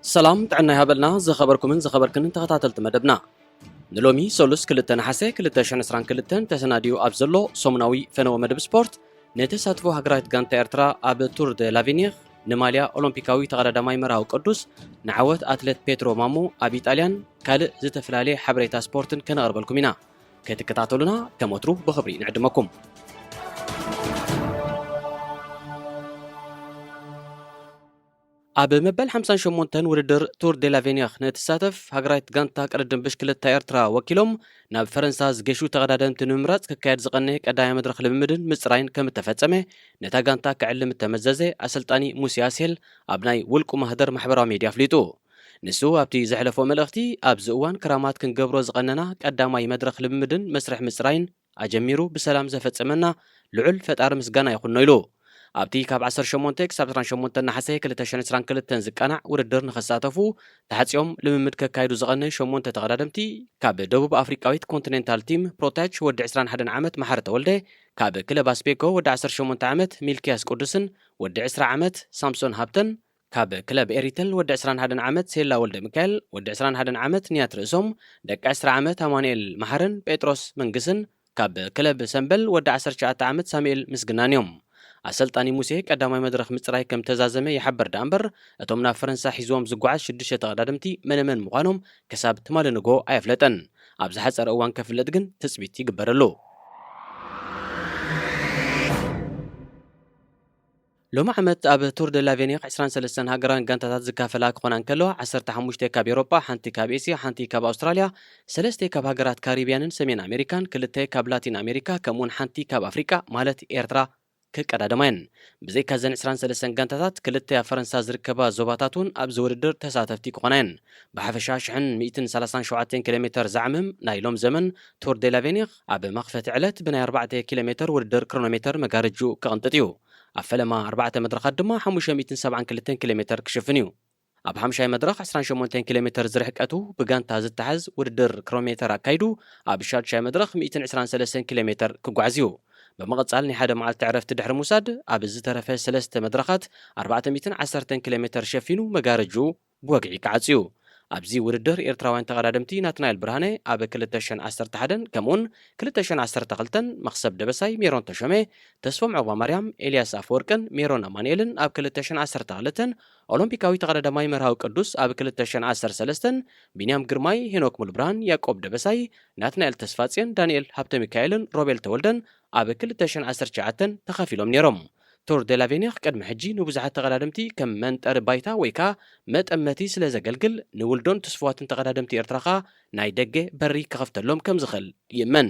ሰላም ጥዕና ይሃበልና ዝኸበርኩምን ዝኸበርክንን ተኸታተልቲ መደብና። ንሎሚ ሰሉስ ክልተ ነሓሰ ክልተ ሽሕን ዕስራን ክልተን ተሰናዲኡ ኣብ ዘሎ ሰሙናዊ ፈነወ መደብ ስፖርት፣ ንተሳትፎ ሃገራዊት ጋንታ ኤርትራ ኣብ ቱር ደ ላቬኒር ንማልያ ኦሎምፒካዊ ተቐዳዳማይ መርሃዊ ቅዱስ፣ ንዓወት ኣትሌት ፔትሮ ማሞ ኣብ ኢጣልያን ካልእ ዝተፈላለየ ሓበሬታ ስፖርትን ከነቕርበልኩም ኢና። ክትከታተሉና ከም ወትሩ ብኽብሪ ንዕድመኩም። ኣብ መበል ሓምሳን ሸሞንተን ውድድር ቱር ዴ ላቬኒር ንእትሳተፍ ሃገራዊት ጋንታ ቅድድም ብሽክለታ ኤርትራ ወኪሎም ናብ ፈረንሳ ዝገሹ ተቐዳደምቲ ንምምራጽ ክካየድ ዝቐነየ ቀዳማይ መድረኽ ልምምድን ምጽራይን ከም እተፈጸመ ነታ ጋንታ ክዕልም እተመዘዘ ኣሰልጣኒ ሙሴ ኣስሄል ኣብ ናይ ውልቁ ማህደር ማሕበራዊ ሜድያ ኣፍሊጡ። ንሱ ኣብቲ ዘሕለፎ መልእኽቲ፣ ኣብዚ እዋን ክራማት ክንገብሮ ዝቐነና ቀዳማይ መድረኽ ልምምድን መስርሕ ምጽራይን ኣጀሚሩ ብሰላም ዘፈጸመና ልዑል ፈጣሪ ምስጋና ይኹኖ ኢሉ። ኣብቲ ካብ ዓሰርተ ሸሞንተ ክሳብ ዕስራን ሸሞንተን ነሓሰ ክልተ ሽሕን ዕስራን ክልተን ዝቃናዕ ውድድር ንኸሳተፉ ተሓጽዮም ልምምድ ከካይዱ ዝቐነዩ ሸሞንተ ተቐዳደምቲ፣ ካብ ደቡብ ኣፍሪቃዊት ኮንቲኔንታል ቲም ፕሮታች ወዲ ዕስራን ሓደን ዓመት መሓሪ ተወልደ፣ ካብ ክለብ ኣስቤኮ ወዲ ዓሰርተ ሸሞንተ ዓመት ሚልክያስ ቅዱስን ወዲ ዕስራ ዓመት ሳምሶን ሃብተን፣ ካብ ክለብ ኤሪተል ወዲ ዕስራን ሓደን ዓመት ሴላ ወልደ ሚካኤል፣ ወዲ ዕስራን ሓደን ዓመት ንያት ርእሶም፣ ደቂ ዕስራ ዓመት ኣማኑኤል መሓርን ጴጥሮስ መንግስን፣ ካብ ክለብ ሰምበል ወዲ ዓሰርተ ትሽዓተ ዓመት ሳሙኤል ምስግናን እዮም። ኣሰልጣኒ ሙሴ ቀዳማይ መድረኽ ምጽራይ ከም ተዛዘመ ይሓበር ደኣ እምበር፣ እቶም ናብ ፈረንሳ ሒዝዎም ዝጓዓዝ ሽዱሽተ ተቐዳደምቲ መነመን ምዃኖም ክሳብ ትማሊ ንግሆ ኣየፍለጠን። ኣብ ዝሓጸረ እዋን ከፍለጥ ግን ትጽቢት ይግበረሉ። ሎሚ ዓመት ኣብ ቱር ደ ላቬኒር ዕስራን ሰለስተን ሃገራውያን ጋንታታት ዝካፈላ ክኾና እንከለዋ፣ ዓሰርተ ሓሙሽተ ካብ ኤውሮጳ፣ ሓንቲ ካብ ኤስያ፣ ሓንቲ ካብ ኣውስትራልያ፣ ሰለስተ ካብ ሃገራት ካሪብያንን ሰሜን ኣሜሪካን፣ ክልተ ካብ ላቲን ኣሜሪካ፣ ከምኡውን ሓንቲ ካብ ኣፍሪቃ ማለት ኤርትራ ክቀዳደማ እየን። ብዘይካ እዘን ዕስራን ሰለስተን ጋንታታት፣ ክልተ ኣብ ፈረንሳ ዝርከባ ዞባታት እውን ኣብዚ ውድድር ተሳተፍቲ ክኾና እየን። ብሓፈሻ ሽሕን ሚእትን ሰላሳን ሸውዓተን ኪሎ ሜተር ዘዕምም ናይ ሎም ዘመን ቱር ደ ላቬኒር ኣብ መኽፈቲ ዕለት ብናይ ኣርባዕተ ኪሎ ሜተር ውድድር ክሮኖሜተር መጋረጅኡ ክቕንጥጥ እዩ። ኣብ ፈለማ ኣርባዕተ መድረኻት ድማ ሓሙሽተ ሚእትን ሰብዓን ክልተን ኪሎ ሜተር ክሽፍን እዩ። ኣብ ሓምሻይ መድረኽ ዕስራን ሸሞንተን ኪሎ ሜተር ዝርሕቀቱ ብጋንታ ዝተሓዝ ውድድር ክሮኖሜተር ኣካይዱ፣ ኣብ ሻድሻይ መድረኽ ሚእትን ዕስራን ሰለስተን ኪሎ ሜተር ክጓዓዝ እዩ። ብምቕጻል ናይ ሓደ መዓልቲ ዕረፍቲ ድሕሪ ምውሳድ፣ ኣብ ዝተረፈ ሰለስተ መድረኻት ኣርባዕተ ሚእትን ዓሰርተን ኪሎ ሜተር ሸፊኑ መጋረጅኡ ብወግዒ ክዓጽ እዩ። ኣብዚ ውድድር ኤርትራውያን ተቐዳደምቲ ናትናኤል ብርሃነ ኣብ ክልተ ሽሕን ዓሰርተ ሓደን ከምኡውን ክልተ ሽሕን ዓሰርተ ክልተን፣ መኽሰብ ደበሳይ፣ ሜሮን ተሾመ፣ ተስፎም ዑቕባማርያም፣ ኤልያስ ኣፈወርቅን ሜሮን ኣማኑኤልን ኣብ ክልተ ሽሕን ዓሰርተ ክልተን፣ ኦሎምፒካዊ ተቐዳዳማይ መርሃዊ ቅዱስ ኣብ ክልተ ሽሕን ዓሰርተ ሰለስተን፣ ቢንያም ግርማይ፣ ሄኖክ ሙሉብርሃን፣ ያዕቆብ ደበሳይ፣ ናትናኤል ተስፋጽዮን፣ ዳንኤል ሃብተሚካኤልን ሮቤል ተወልደን ኣብ ክልተ ሽሕን ዓሰርተ ትሽዓተን ተኻፊሎም ነይሮም። ቱር ደ ላቬኒር ቅድሚ ሕጂ ንብዙሓት ተቐዳደምቲ ከም መንጠሪ ባይታ ወይ ከኣ መጠመቲ ስለ ዘገልግል፣ ንውልዶን ትስፉዋትን ተቐዳደምቲ ኤርትራ ከኣ ናይ ደገ በሪ ክኸፍተሎም ከም ዝኽእል ይእመን።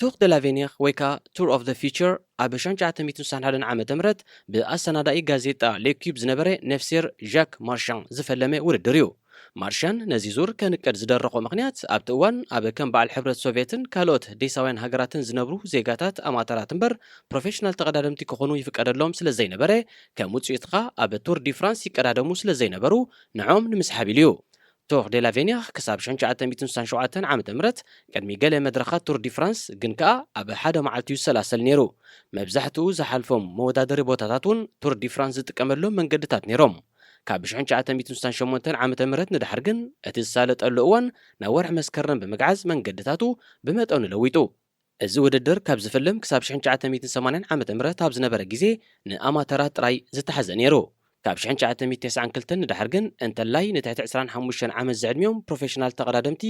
ቱር ደ ላቬኒር ወይ ከኣ ቱር ኦፍ ዘ ፊውቸር ኣብ ሽሕን ትሽዓተ ሚእትን ስሳን ሓደን ዓመተ ምህረት ብኣሰናዳኢ ጋዜጣ ሌኩብ ዝነበረ ነፍሴር ዣክ ማርሻን ዝፈለመ ውድድር እዩ። ማርሻን ነዚ ዙር ከንቅድ ዝደረኾ ምኽንያት፣ ኣብቲ እዋን ኣብ ከም በዓል ሕብረት ሶቭየትን ካልኦት ዴሳውያን ሃገራትን ዝነብሩ ዜጋታት ኣማተራት እምበር ፕሮፌሽናል ተቐዳደምቲ ክኾኑ ይፍቀደሎም ስለ ዘይነበረ፣ ከም ውጽኢትኻ ኣብ ቱር ዲ ፍራንስ ይቀዳደሙ ስለ ዘይነበሩ፣ ንዖም ንምስሓብ ኢሉ እዩ። ቱር ደ ላቬኒር ክሳብ ሽሕን ትሽዓተ ሚእትን ስሳን ሸውዓተን ዓመተ ምህረት ቅድሚ ገለ መድረኻት ቱር ዲ ፍራንስ ግን ከኣ ኣብ ሓደ መዓልቲ እዩ ዝሰላሰል ነይሩ። መብዛሕትኡ ዝሓልፎም መወዳደሪ ቦታታት እውን ቱር ዲ ፍራንስ ዝጥቀመሎም መንገድታት ነይሮም። ካብ ሽሕን ትሽዓተ ሚእትን ስሳን ሸሞንተን ዓመተ ምህረት ንድሓር ግን እቲ ዝሳለጠሉ እዋን ናብ ወርሒ መስከረም ብምግዓዝ መንገድታቱ ብመጠኑ ለዊጡ። እዚ ውድድር ካብ ዝፍልም ክሳብ ሽሕን ትሽዓተ ሚእትን ሰማንያን ዓመተ ምህረት ኣብ ዝነበረ ግዜ ንኣማተራት ጥራይ ዝተሓዘ ነይሩ። ካብ ሽሕን ትሽዓተ ሚእትን ተስዓን ክልተን ንድሓር ግን እንተላይ ንትሕቲ ዕስራን ሓሙሽተን ዓመት ዝዕድሚኦም ፕሮፌሽናል ተቐዳደምቲ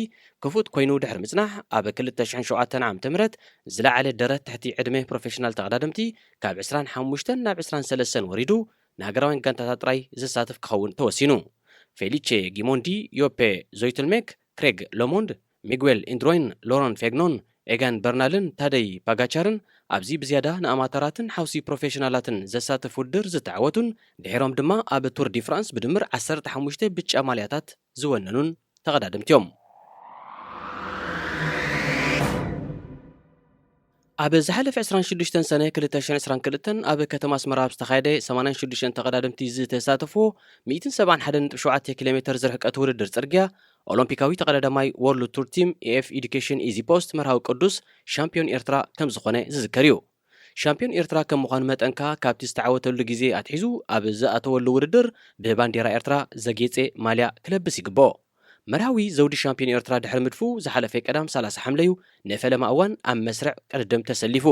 ክፉት ኮይኑ ድሕሪ ምጽናሕ፣ ኣብ ክልተ ሽሕን ሸውዓተን ዓመተ ምህረት ዝለዓለ ደረት ትሕቲ ዕድመ ፕሮፌሽናል ተቐዳደምቲ ካብ ዕስራን ሓሙሽተን ናብ ዕስራን ሰለስተን ወሪዱ ንሃገራውያን ጋንታታት ጥራይ ዘሳትፍ ክኸውን ተወሲኑ። ፌሊቼ ጊሞንዲ፣ ዮፔ ዞይትልሜክ፣ ክሬግ ሎሞንድ፣ ሚጉዌል ኢንድሮይን፣ ሎረን ፌግኖን፣ ኤጋን በርናልን ታደይ ፓጋቻርን ኣብዚ ብዝያዳ ንኣማተራትን ሓውሲ ፕሮፌሽናላትን ዘሳትፍ ውድድር ዝተዓወቱን ድሒሮም ድማ ኣብ ቱር ዲ ፍራንስ ብድምር ዓሰርተ ሓሙሽተ ብጫ ማልያታት ዝወነኑን ተቐዳደምቲ እዮም። ኣብ ዝሓለፈ ዕስራን ሽዱሽተን ሰነ ክልተ ሽሕን ዕስራን ክልተን ኣብ ከተማ ኣስመራ ኣብ ዝተኻየደ ሰማንያን ሽዱሽተን ተቐዳደምቲ ዝተሳተፍዎ ሚእትን ሰብዓን ሓደን ነጥቢ ሸውዓተ ኪሎ ሜተር ዝርሕቀት ውድድር ጽርግያ፣ ኦሎምፒካዊ ተቐዳዳማይ ወርልድ ቱር ቲም ኤ ኤፍ ኤዱኬሽን ኢዚ ፖስት መርሃዊ ቅዱስ ሻምፒዮን ኤርትራ ከም ዝኾነ ዝዝከር እዩ። ሻምፒዮን ኤርትራ ከም ምዃኑ መጠን ከኣ ካብቲ ዝተዓወተሉ ግዜ ኣትሒዙ ኣብ ዝኣተወሉ ውድድር ብባንዴራ ኤርትራ ዘጌጸ ማልያ ክለብስ ይግብኦ። መርሃዊ ዘውዲ ሻምፒዮን ኤርትራ ድሕሪ ምድፉ ዝሓለፈ ቀዳም ሰላሳ ሓምለዩ ንፈለማ እዋን ኣብ መስርዕ ቅድድም ተሰሊፉ።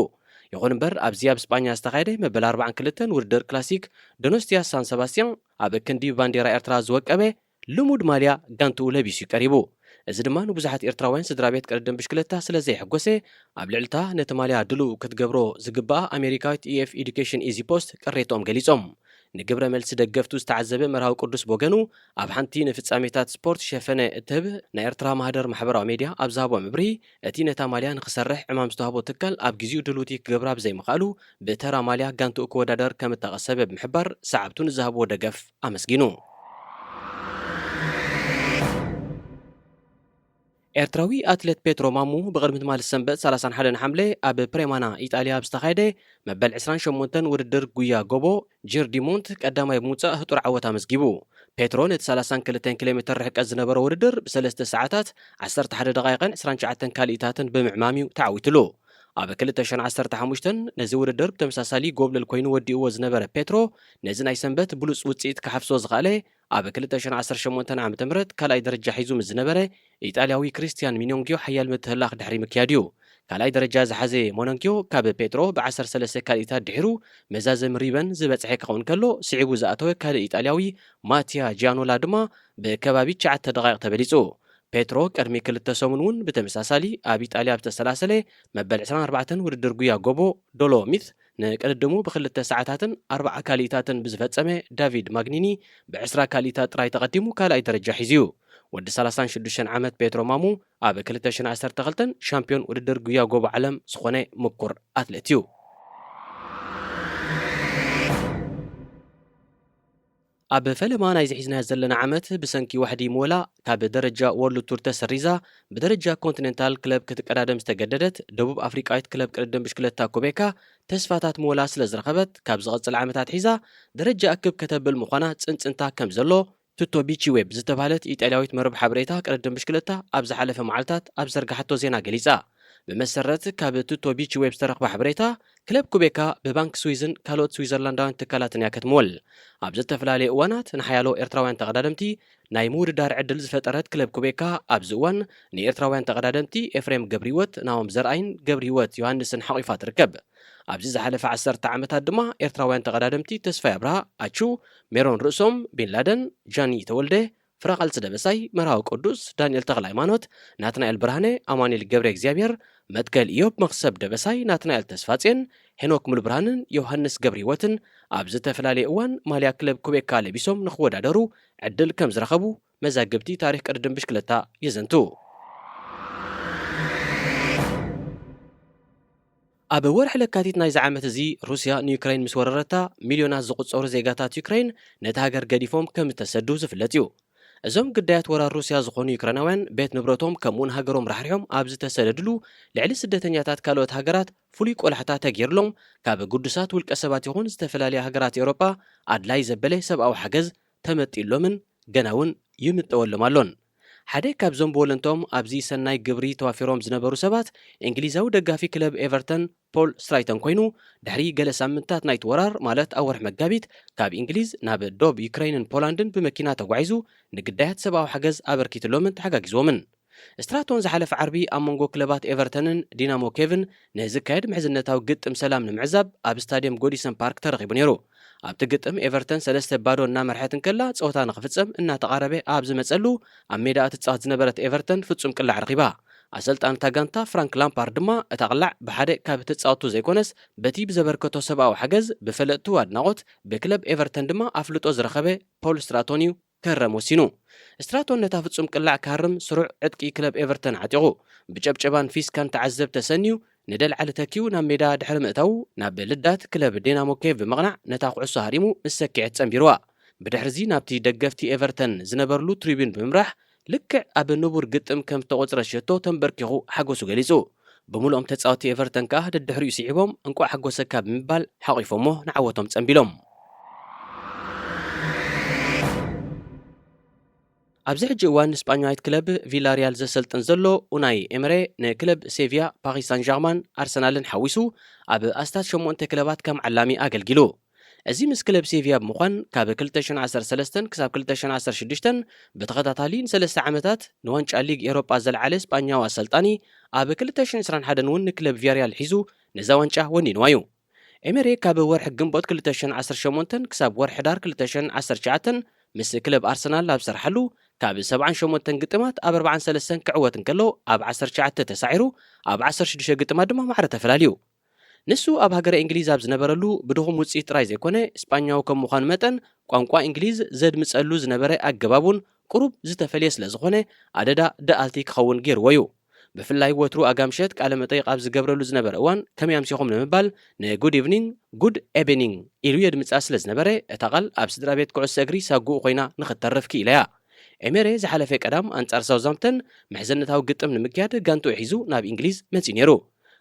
ይኹን እምበር ኣብዚ ኣብ ስጳኛ ዝተኻየደ መበል ኣርባዓን ክልተን ውድድር ክላሲክ ዶኖስቲያ ሳን ሰባስቲያን ኣብ ክንዲ ባንዴራ ኤርትራ ዝወቀበ ልሙድ ማልያ ጋንትኡ ለቢሱ እዩ ቀሪቡ። እዚ ድማ ንብዙሓት ኤርትራውያን ስድራ ቤት ቅድድም ብሽክለታ ስለ ዘየሐጎሰ፣ ኣብ ልዕልታ ነቲ ማልያ ድሉው ክትገብሮ ዝግብኣ ኣሜሪካዊት ኢኤፍ ኤዱኬሽን ኢዚ ፖስት ቅሬትኦም ገሊጾም። ንግብረ መልሲ ደገፍቱ ዝተዓዘበ መርሃዊ ቅዱስ ብወገኑ፣ ኣብ ሓንቲ ንፍጻሜታት ስፖርት ሸፈነ እትህብ ናይ ኤርትራ ማህደር ማሕበራዊ ሜድያ ኣብ ዝሃቦ መብርሂ፣ እቲ ነታ ማልያ ንኽሰርሕ ዕማም ዝተዋህቦ ትካል ኣብ ግዜኡ ድልውቲ ክገብራ ብዘይምኽኣሉ፣ ብተራ ማልያ ጋንትኡ ክወዳደር ከም እተቐሰበ ብምሕባር፣ ሰዓብቱ ንዝሃብዎ ደገፍ ኣመስጊኑ። ኤርትራዊ ኣትሌት ፔትሮ ማሙ ብቕድሚ ትማሊ ሰንበት ሰላሳን ሓደን ሓምለ ኣብ ፕሬማና ኢጣልያ ኣብ ዝተኻየደ መበል ዕስራን ሸሞንተን ውድድር ጉያ ጎቦ ጂር ዲ ሞንት ቀዳማይ ብምውጻእ ህጡር ዓወት ኣመዝጊቡ። ፔትሮ ነቲ ሰላሳን ክልተን ኪሎ ሜትር ርሕቀት ዝነበሮ ውድድር ብሰለስተ ሰዓታት ዓሰርተ ሓደ ደቓይቕን ዕስራን ትሽዓተን ካልኢታትን ብምዕማም እዩ ተዓዊትሉ። ኣብ ክልተ ሽሕን ዓሰርተ ሓሙሽተን ነዚ ውድድር ብተመሳሳሊ ጎብለል ኮይኑ ወዲእዎ ዝነበረ ፔትሮ፣ ነዚ ናይ ሰንበት ብሉጽ ውጽኢት ክሓፍሶ ዝኸኣለ፣ ኣብ ክልተ ሽሕን ዓሰርተ ሸሞንተን ዓመተ ምህረት ካልኣይ ደረጃ ሒዙ ምስ ዝነበረ ኢጣልያዊ ክሪስቲያን ሚኖንግዮ ሓያል ምትህልላኽ ድሕሪ ምክያድ እዩ። ካልኣይ ደረጃ ዝሓዘ ሞኖንግዮ ካብ ፔትሮ ብዓሰርተ ሰለስተ ካልኢታት ድሒሩ መዛዘሚ ሪበን ዝበጽሐ ክኸውን ከሎ፣ ስዒቡ ዝኣተወ ካልእ ኢጣልያዊ ማቲያ ጂያኖላ ድማ ብከባቢ ትሽዓተ ደቓይቕ ተበሊጹ። ፔትሮ ቅድሚ ክልተ ሰሙን እውን ብተመሳሳሊ ኣብ ኢጣልያ ኣብ ዝተሰላሰለ መበል ዕስራን ኣርባዕተን ውድድር ጉያ ጎቦ ዶሎሚት ንቅድድሙ ብክልተ ሰዓታትን ኣርባዓ ካልኢታትን ብዝፈጸመ ዳቪድ ማግኒኒ ብዕስራ ካልኢታት ጥራይ ተቐዲሙ ካልኣይ ደረጃ ሒዙ እዩ። ወዲ ሰላሳን ሽዱሽተን ዓመት ፔትሮ ማሙ ኣብ ክልተ ሽሕን ዓሰርተ ክልተን ሻምፒዮን ውድድር ጉያ ጎቦ ዓለም ዝኾነ ምኩር ኣትሌት እዩ። ኣብ ፈለማ ናይዚ ሒዝናዮ ዘለና ዓመት ብሰንኪ ዋሕዲ ሞላ ካብ ደረጃ ወርልድ ቱር ተሰሪዛ፣ ብደረጃ ኮንቲኔንታል ክለብ ክትቀዳደም ዝተገደደት ደቡብ ኣፍሪቃዊት ክለብ ቅድድም ብሽክለታ ኩቤካ፣ ተስፋታት ሞላ ስለ ዝረኸበት፣ ካብ ዝቐጽል ዓመታት ሒዛ ደረጃ እክብ ከተብል ምዃና ጽንጽንታ ከም ዘሎ ቱቶ ቢቺ ዌብ ዝተባህለት ኢጣልያዊት መርብ ሓበሬታ ቅድድም ብሽክለታ ኣብ ዝሓለፈ መዓልታት ኣብ ዘርግሓቶ ዜና ገሊጻ። ብመሰረት ካብ ቱቶ ቢቺ ዌብ ዝተረኽበ ሓበሬታ፣ ክለብ ኩቤካ ብባንክ ስዊዝን ካልኦት ስዊዘርላንዳውያን ትካላትን እያ ክትምወል። ኣብ ዝተፈላለየ እዋናት ንሓያሎ ኤርትራውያን ተቐዳደምቲ ናይ ምውድዳር ዕድል ዝፈጠረት ክለብ ኩቤካ፣ ኣብዚ እዋን ንኤርትራውያን ተቐዳደምቲ ኤፍሬም ገብርሂወት፣ ናሆም ዘርኣይን ገብርሂወት ዮሃንስን ሓቒፋ ትርከብ። ኣብዚ ዝሓለፈ ዓሰርተ ዓመታት ድማ ኤርትራውያን ተቐዳደምቲ ተስፋይ ኣብርሃ፣ ኣቹ፣ ሜሮን ርእሶም፣ ቢንላደን፣ ጃኒ ተወልደ፣ ፍረቓልሲ ደበሳይ፣ መርሃዊ ቅዱስ፣ ዳንኤል ተኽለሃይማኖት፣ ናትናኤል ብርሃነ፣ ኣማኑኤል ገብረ እግዚኣብሔር፣ መትከል ኢዮብ፣ መኽሰብ ደበሳይ፣ ናትናኤል ተስፋጼን፣ ሄኖክ ሙሉብርሃንን ዮሃንስ ገብረሂወትን ኣብ ዝተፈላለየ እዋን ማልያ ክለብ ኩቤካ ለቢሶም ንኽወዳደሩ ዕድል ከም ዝረኸቡ መዛግብቲ ታሪኽ ቅድድም ብሽክለታ የዘንቱ። ኣብ ወርሒ ለካቲት ናይዚ ዓመት እዚ፣ ሩስያ ንዩክረይን ምስ ወረረታ፣ ሚልዮናት ዝቑጸሩ ዜጋታት ዩክረይን ነታ ሃገር ገዲፎም ከም እተሰዱ ዝፍለጥ እዩ። እዞም ግዳያት ወራር ሩስያ ዝኾኑ ዩክረናውያን፣ ቤት ንብረቶም ከምኡውን ሃገሮም ራሕሪሖም ኣብ ዝተሰደድሉ፣ ልዕሊ ስደተኛታት ካልኦት ሃገራት ፍሉይ ቆላሕታ ተገይርሎም፣ ካብ ግዱሳት ውልቀ ሰባት ይኹን ዝተፈላለያ ሃገራት ኤውሮጳ ኣድላይ ዘበለ ሰብኣዊ ሓገዝ ተመጢሎምን ገና እውን ይምጠወሎም ኣሎን። ሓደ ካብዞም ብወለንቶም ኣብዚ ሰናይ ግብሪ ተዋፊሮም ዝነበሩ ሰባት፣ እንግሊዛዊ ደጋፊ ክለብ ኤቨርተን ፖል ስትራይተን ኮይኑ፣ ድሕሪ ገለ ሳምንታት ናይቲ ወራር፣ ማለት ኣብ ወርሒ መጋቢት፣ ካብ እንግሊዝ ናብ ዶብ ዩክረይንን ፖላንድን ብመኪና ተጓዒዙ ንግዳያት ሰብኣዊ ሓገዝ ኣበርኪትሎምን ተሓጋጊዝዎምን። ስትራቶን ዝሓለፈ ዓርቢ ኣብ መንጎ ክለባት ኤቨርተንን ዲናሞ ኬቭን ንዝካየድ ምሕዝነታዊ ግጥም ሰላም ንምዕዛብ ኣብ ስታድየም ጎዲሰን ፓርክ ተረኺቡ ነይሩ። ኣብቲ ግጥም ኤቨርተን ሰለስተ ባዶ እናመርሐት እንከላ፣ ጸወታ ንኽፍጸም እናተቓረበ ኣብ ዝመጸሉ፣ ኣብ ሜዳ ትጻወት ዝነበረት ኤቨርተን ፍጹም ቅላዕ ረኺባ። ኣሰልጣኒ እታ ጋንታ ፍራንክ ላምፓርድ ድማ፣ እታ ቅላዕ ብሓደ ካብ ተጻወቱ ዘይኮነስ፣ በቲ ብዘበርከቶ ሰብኣዊ ሓገዝ ብፈለጥቱ ኣድናቖት፣ ብክለብ ኤቨርተን ድማ ኣፍልጦ ዝረኸበ ፖል ስትራቶን እዩ ክህረም ወሲኑ። ስትራቶን ነታ ፍጹም ቅላዕ ክሃርም ስሩዕ ዕጥቂ ክለብ ኤቨርተን ዓጢቑ፣ ብጨብጨባን ፊስካን ተዓዘብቲ ተሰንዩ፣ ንደልዓሊ ተኪኡ ናብ ሜዳ ድሕሪ ምእታዉ፣ ናብ ልዳት ክለብ ዴናሞ ኬቭ ብምቕናዕ፣ ነታ ኩዕሶ ሃሪሙ ምስ ሰኪዐት ጸንቢርዋ። ብድሕርዚ ናብቲ ደገፍቲ ኤቨርተን ዝነበርሉ ትሪቢን ብምምራሕ፣ ልክዕ ኣብ ንቡር ግጥም ከም ዝተቖጽረት ሸቶ ተንበርኪኹ ሓጎሱ ገሊጹ። ብምሉኦም ተጻወትቲ ኤቨርተን ከኣ ደድሕሪኡ ስዒቦም፣ "እንቋዕ ሓጎሰካ" ብምባል ሓቒፎሞ ንዓወቶም ጸንቢሎም። ኣብዚ ሕጂ እዋን ንስጳኛዊት ክለብ ቪላሪያል ዘሰልጥን ዘሎ ኡናይ ኤምሬ፣ ንክለብ ሴቪያ፣ ፓሪስ ሳን ጀርማን፣ ኣርሰናልን ሓዊሱ ኣብ ኣስታት ሸሞንተ ክለባት ከም ዓላሚ ኣገልጊሉ። እዚ ምስ ክለብ ሴቪያ ብምዃን ካብ ክልተ ሽሕን ዓሰርተ ሰለስተን ክሳብ ክልተ ሽሕን ዓሰርተ ሽዱሽተን ብተኸታታሊ ንሰለስተ ዓመታት ንዋንጫ ሊግ ኤሮጳ ዘልዓለ ስጳኛዊ ኣሰልጣኒ፣ ኣብ ክልተ ሽሕን ዕስራን ሓደን እውን ንክለብ ቪያሪያል ሒዙ ነዛ ዋንጫ ወኒንዋ እዩ። ኤሜሬ ካብ ወርሒ ግንቦት ክልተ ሽሕን ዓሰርተ ሸሞንተን ክሳብ ወርሒ ሕዳር ክልተ ሽሕን ዓሰርተ ትሽዓተን ምስ ክለብ ኣርሰናል ኣብ ዝሰርሓሉ፣ ካብ ሰብዓን ሸሞንተን ግጥማት ኣብ ኣርባዓን ሰለስተን ክዕወት እንከሎ፣ ኣብ ዓሰርተ ትሽዓተ ተሳዒሩ፣ ኣብ ዓሰርተ ሽዱሽተ ግጥማት ድማ ማዕረ ተፈላልዩ። ንሱ ኣብ ሃገረ እንግሊዝ ኣብ ዝነበረሉ ብድኹም ውጽኢት ጥራይ ዘይኮነ፣ ስጳኛዊ ከም ምዃኑ መጠን ቋንቋ እንግሊዝ ዘድምጸሉ ዝነበረ ኣገባብ እውን ቁሩብ ዝተፈልየ ስለ ዝኾነ፣ ኣደዳ ደኣልቲ ክኸውን ገይርዎ እዩ። ብፍላይ ወትሩ ኣጋምሸት ቃለ መጠይቕ ኣብ ዝገብረሉ ዝነበረ እዋን፣ ከመይ ኣምሲኹም ንምባል ንጉድ ኢቭኒንግ፣ ጉድ ኤቤኒንግ ኢሉ የድምጻ ስለ ዝነበረ፣ እታ ቃል ኣብ ስድራ ቤት ኩዕሶ እግሪ ሳጉኡ ኮይና ንኽትተርፍ ክኢላ እያ። ኤሜሬ ዝሓለፈ ቀዳም ኣንጻር ሳውዛምፕተን ምሕዝነታዊ ግጥም ንምክያድ ጋንትኡ ሒዙ ናብ እንግሊዝ መጺኡ ነይሩ።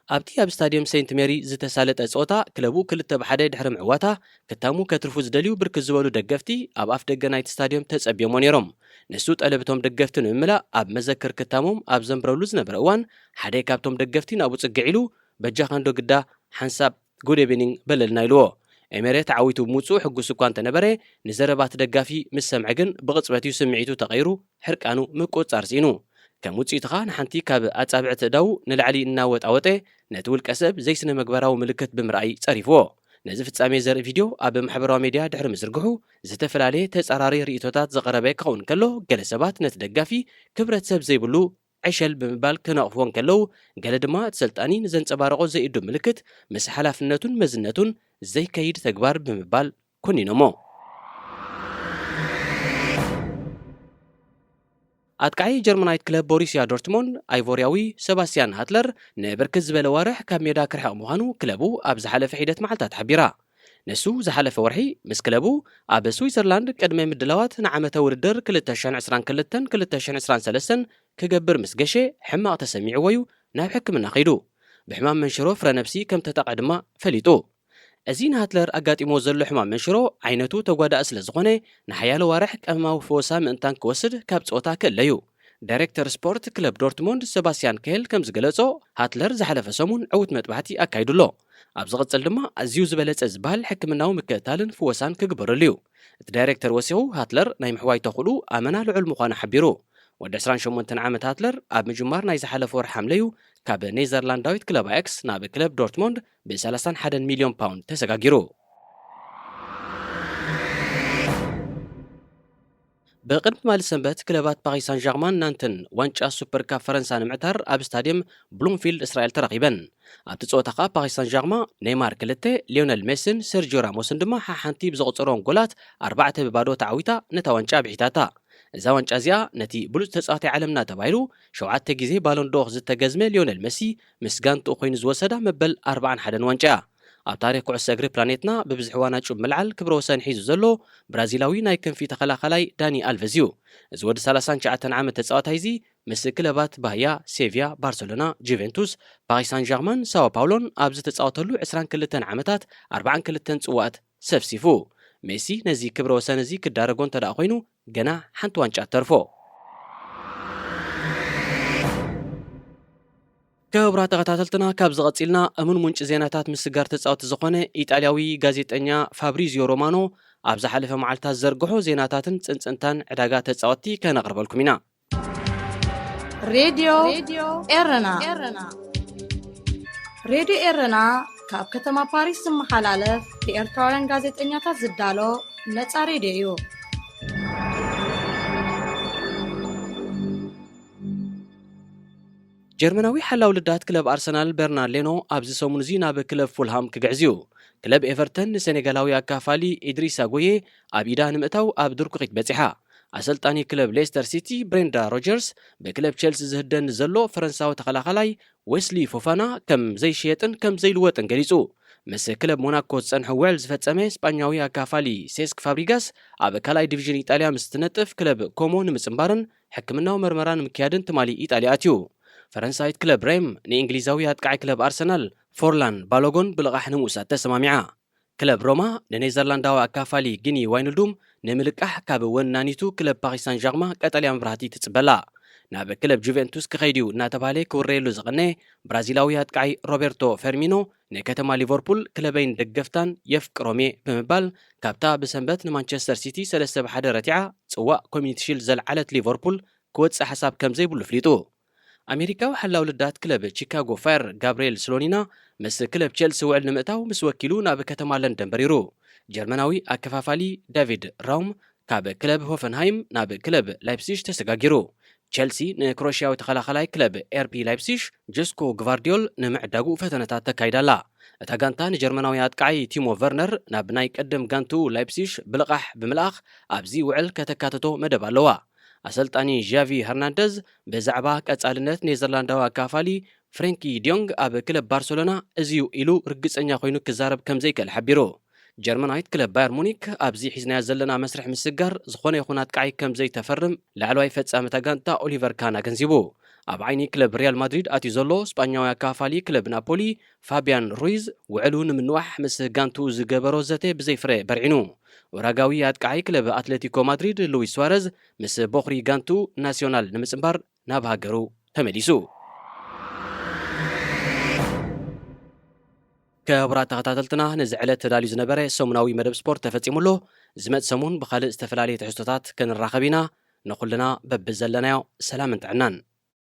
ኣብቲ ኣብ ስታድየም ሴንት ሜሪ ዝተሳለጠ ጸወታ፣ ክለቡ ክልተ ብ ሓደ ድሕሪ ምዕዋታ፣ ክታሙ ከትርፉ ዝደልዩ ብርክት ዝበሉ ደገፍቲ ኣብ ኣፍ ደገ ናይቲ ስታድየም ተጸብዮሞ ነይሮም። ንሱ ጠለብ እቶም ደገፍቲ ንምምላእ ኣብ መዘክር ክታሞም ኣብ ዘንብረሉ ዝነበረ እዋን፣ ሓደ ካብቶም ደገፍቲ ናብኡ ጽግዕ ኢሉ፣ "በጃኻ እንዶ ግዳ ሓንሳብ ጉድ ኢቭኒንግ በለልና" ኢልዎ። ኤሜሬ ተዓዊቱ ብምውጽኡ ሕጉስ እኳ እንተነበረ፣ ንዘረባ እቲ ደጋፊ ምስ ሰምዐ ግን ብቕጽበት እዩ ስምዒቱ ተቐይሩ፣ ሕርቃኑ ምቁጽጻር ስኢኑ። ከም ውጽኢቱ ኸኣ ንሓንቲ ካብ ኣጻብዕቲ ኣእዳዉ ንላዕሊ እናወጣወጠ፣ ነቲ ውልቀ ሰብ ዘይስነ መግባራዊ ምልክት ብምርኣይ ጸሪፍዎ። ነዚ ፍጻሜ ዘርኢ ቪድዮ ኣብ ማሕበራዊ ሜድያ ድሕሪ ምዝርግሑ፣ ዝተፈላለየ ተጻራሪ ርእይቶታት ዘቐረበ ክኸውን ከሎ፣ ገለ ሰባት ነቲ ደጋፊ ክብረት ሰብ ዘይብሉ ዕሸል ብምባል ክነቕፍዎ እንከለዉ፣ ገለ ድማ እቲ ሰልጣኒ ንዘንጸባረቖ ዘይእዱብ ምልክት ምስ ሓላፍነቱን መዝነቱን ዘይከይድ ተግባር ብምባል ኮኒኖሞ። ኣጥቃዒ ጀርመናዊት ክለብ ቦሩስያ ዶርትሞንድ፣ ኣይቮርያዊ ሰባስቲያን ሃትለር፣ ንብርክት ዝበለ ዋርሕ ካብ ሜዳ ክርሕቕ ምዃኑ ክለቡ ኣብ ዝሓለፈ ሒደት መዓልታት ሓቢራ። ንሱ ዝሓለፈ ወርሒ ምስ ክለቡ ኣብ ስዊዘርላንድ ቅድመ ምድላዋት ንዓመተ ውድድር ክልተ ሽሕን ዕስራን ክልተን ክልተ ሽሕን ዕስራን ሰለስተን ክገብር ምስ ገሸ፣ ሕማቕ ተሰሚዕዎ እዩ ናብ ሕክምና ከይዱ። ብሕማም መንሽሮ ፍረ ነብሲ ከም ተጠቕዐ ድማ ፈሊጡ። እዚ ንሃትለር ኣጋጢሞ ዘሎ ሕማም መንሽሮ ዓይነቱ ተጓዳኢ ስለ ዝኾነ፣ ንሓያሎ ዋርሕ ቀመማዊ ፈወሳ ምእንታን ክወስድ ካብ ጸወታ ክእለ እዩ። ዳይሬክተር ስፖርት ክለብ ዶርትሞንድ ሰባስቲያን ከሄል ከም ዝገለጾ፣ ሃትለር ዝሓለፈ ሰሙን ዕዉት መጥባሕቲ ኣካይዱ ኣሎ። ኣብ ዝቕጽል ድማ ኣዝዩ ዝበለጸ ዝበሃል ሕክምናዊ ምክእታልን ፍወሳን ክግበረሉ እዩ። እቲ ዳይሬክተር ወሲኹ፣ ሃትለር ናይ ምሕዋይ ተኽእልኡ ኣመና ልዑል ምዃኑ ሓቢሩ። ወዲ ዕስራን ሸሞንተን ዓመት ሃትለር ኣብ ምጅማር ናይ ዝሓለፈ ወርሒ ሓምለ እዩ ካብ ኔዘርላንዳዊት ክለብ ኣያክስ ናብ ክለብ ዶርትሞንድ ብ ሰላሳን ሓደን ሚልዮን ፓውንድ ተሰጋጊሩ። ብቕድሚ ትማሊ ሰንበት፣ ክለባት ፓሪስ ሳን ጀርማን ናንተን ዋንጫ ሱፐር ካፕ ፈረንሳ ንምዕታር ኣብ ስታድየም ብሉምፊልድ እስራኤል ተራኺበን። ኣብቲ ጸወታ ከኣ ፓሪስ ሳን ጀርማ ኔይማር ክልተ፣ ሊዮነል ሜስን ሰርጂዮ ራሞስን ድማ ሓሓንቲ ብዘቑጸሮም ጎላት ኣርባዕተ ብባዶ ተዓዊታ ነታ ዋንጫ ብሒታታ። እዛ ዋንጫ እዚኣ ነቲ ብሉጽ ተጻዋታይ ዓለምና ተባሂሉ ሸውዓተ ግዜ ባሎን ዶር ዝተገዝመ ሊዮነል መሲ ምስ ጋንትኡ ኮይኑ ዝወሰዳ መበል ኣርባዓን ሓደን ዋንጫ እያ። ኣብ ታሪኽ ኩዕሶ እግሪ ፕላኔትና ብብዝሒ ዋናጩ ብምልዓል ክብረ ወሰን ሒዙ ዘሎ ብራዚላዊ ናይ ክንፊ ተኸላኻላይ ዳኒ ኣልቨዝ እዩ። እዚ ወዲ ሰላሳን ትሽዓተን ዓመት ተጻዋታይ እዚ ምስ ክለባት ባህያ፣ ሴቪያ፣ ባርሰሎና፣ ጁቬንቱስ፣ ፓሪስ ሳን ጀርማን፣ ሳኦ ፓውሎን ኣብ ዝተጻወተሉ ዕስራን ክልተን ዓመታት ኣርባዓን ክልተን ጽዋኣት ሰፍሲፉ። ሜሲ ነዚ ክብረ ወሰን እዚ ክዳረጎ እንተ ደኣ ኮይኑ፣ ገና ሓንቲ ዋንጫ ትተርፎ። ክቡራት ተኸታተልትና፣ ካብዚ ቀጺልና እሙን ምንጪ ዜናታት ምስጋር ተጻወቲ ዝኾነ ኢጣልያዊ ጋዜጠኛ ፋብሪዚዮ ሮማኖ ኣብ ዝሓለፈ መዓልታት ዘርግሖ ዜናታትን ጽንጽንታን ዕዳጋ ተጻወቲ ከነቕርበልኩም ኢና። ሬድዮ ኤረና። ሬድዮ ኤረና ካብ ከተማ ፓሪስ ዝመሓላለፍ ብኤርትራውያን ጋዜጠኛታት ዝዳሎ ነጻ ሬድዮ እዩ። ጀርመናዊ ሓላው ልዳት ክለብ ኣርሰናል በርናርድ ሌኖ ኣብዚ ሰሙን እዚ ናብ ክለብ ፉልሃም ክግዕዝ እዩ። ክለብ ኤቨርተን ንሴኔጋላዊ ኣካፋሊ ኢድሪሳ ጎዬ ኣብ ኢዳ ንምእታው ኣብ ድርኩኺት በጺሓ። ኣሰልጣኒ ክለብ ሌስተር ሲቲ ብሬንዳ ሮጀርስ፣ ብክለብ ቸልሲ ዝህደን ዘሎ ፈረንሳዊ ተኸላኻላይ ዌስሊ ፎፋና ከም ዘይሽየጥን ከም ዘይልወጥን ገሊጹ። ምስ ክለብ ሞናኮ ዝጸንሐ ውዕል ዝፈጸመ ስጳኛዊ ኣካፋሊ ሴስክ ፋብሪጋስ፣ ኣብ ካልኣይ ዲቪዥን ኢጣልያ ምስ ትነጥፍ ክለብ ኮሞ ንምጽንባርን ሕክምናዊ መርመራ ንምክያድን ትማሊ ኢጣልያ ኣትዩ። ፈረንሳዊት ክለብ ሬም ንእንግሊዛዊ ኣጥቃዒ ክለብ ኣርሰናል ፎርላን ባሎጎን ብልቓሕ ንምውሳድ ተሰማሚዓ። ክለብ ሮማ ንኔዘርላንዳዊ ኣካፋሊ ጊኒ ዋይንልዱም ንምልቃሕ ካብ ወናኒቱ ክለብ ፓሪስ ሳን ዣርማ ቀጠልያ መብራህቲ ትጽበላ። ናብ ክለብ ጁቬንቱስ ክኸይድ እዩ እናተባህለ ክውረየሉ ዝቐነየ ብራዚላዊ ኣጥቃዒ ሮቤርቶ ፌርሚኖ፣ ንከተማ ሊቨርፑል ክለበይን ደገፍታን የፍቅሮም እየ ብምባል፣ ካብታ ብሰንበት ንማንቸስተር ሲቲ ሰለስተ ብ ሓደ ረቲዓ ጽዋእ ኮሚኒቲ ሺልድ ዘልዓለት ሊቨርፑል ክወጽእ ሓሳብ ከም ዘይብሉ ኣፍሊጡ። ኣሜሪካዊ ሓላው ልዳት ክለብ ቺካጎ ፋየር ጋብርኤል ስሎኒና፣ ምስ ክለብ ቼልሲ ውዕል ንምእታው ምስ ወኪሉ ናብ ከተማ ለንደን በሪሩ። ጀርመናዊ ኣከፋፋሊ ዳቪድ ራውም ካብ ክለብ ሆፈንሃይም ናብ ክለብ ላይፕሲሽ ተሰጋጊሩ። ቼልሲ ንክሮሽያዊ ተኸላኸላይ ክለብ ኤርቢ ላይፕሲሽ ጀስኮ ግቫርዲዮል ንምዕዳጉ ፈተነታት ተካይዳ ኣላ። እታ ጋንታ ንጀርመናዊ ኣጥቃዒ ቲሞ ቨርነር ናብ ናይ ቀደም ጋንቱ ላይፕሲሽ ብልቓሕ ብምልኣኽ፣ ኣብዚ ውዕል ከተካትቶ መደብ ኣለዋ። ኣሰልጣኒ ዣቪ ሄርናንደዝ ብዛዕባ ቀጻልነት ኔዘርላንዳዊ ኣካፋሊ ፍሬንኪ ዲዮንግ ኣብ ክለብ ባርሰሎና እዚ እዩ ኢሉ ርግጸኛ ኮይኑ ክዛረብ ከም ዘይክእል ሓቢሩ። ጀርመናዊት ክለብ ባየር ሙኒክ ኣብዚ ሒዝናዮ ዘለና መስርሕ ምስጋር ዝኾነ ይኹን ኣጥቃዒ ከም ዘይተፈርም ላዕለዋይ ፈጻሚ እታ ጋንታ ኦሊቨር ካን ኣገንዚቡ። ኣብ ዓይኒ ክለብ ሪያል ማድሪድ ኣትዩ ዘሎ ስጳኛዊ ኣካፋሊ ክለብ ናፖሊ ፋቢያን ሩይዝ፣ ውዕሉ ንምንዋሕ ምስ ጋንቱ ዝገበሮ ዘተ ብዘይፍረ በርዒኑ። ኡራጋዊ ኣጥቃዓይ ክለብ ኣትሌቲኮ ማድሪድ ሉዊስ ሱዋረዝ ምስ ቦኽሪ ጋንቱ ናሲዮናል ንምጽንባር ናብ ሃገሩ ተመሊሱ። ክቡራት ተኸታተልትና፣ ነዚ ዕለት ተዳልዩ ዝነበረ ሰሙናዊ መደብ ስፖርት ተፈጺሙ ኣሎ። ዝመጽእ ሰሙን ብኻልእ ዝተፈላለየ ትሕዝቶታት ክንራኸብ ኢና። ንኹልና በብዘለናዮ ሰላምን ጥዕናን።